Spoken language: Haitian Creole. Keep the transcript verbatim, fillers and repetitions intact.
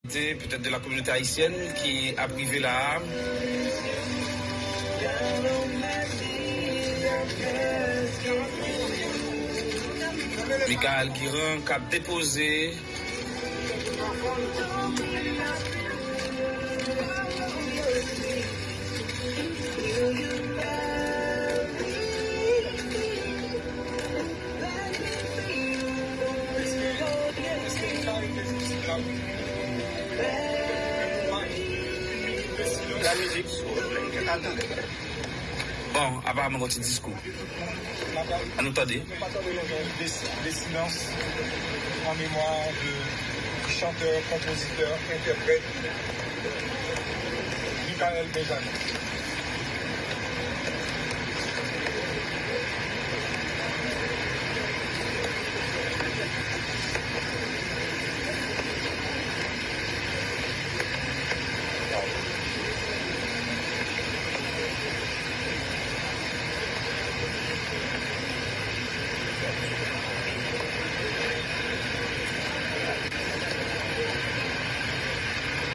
Petèt de la communauté haïtienne ki ap rive la a. Michael Guiran k ap depoze. Bon, aparaman gon ti diskou. Ann nou tande. Nou pa tande lonjans de, de silans an memwa de chantè, konpozitè, entèprèt Michael Benjamin.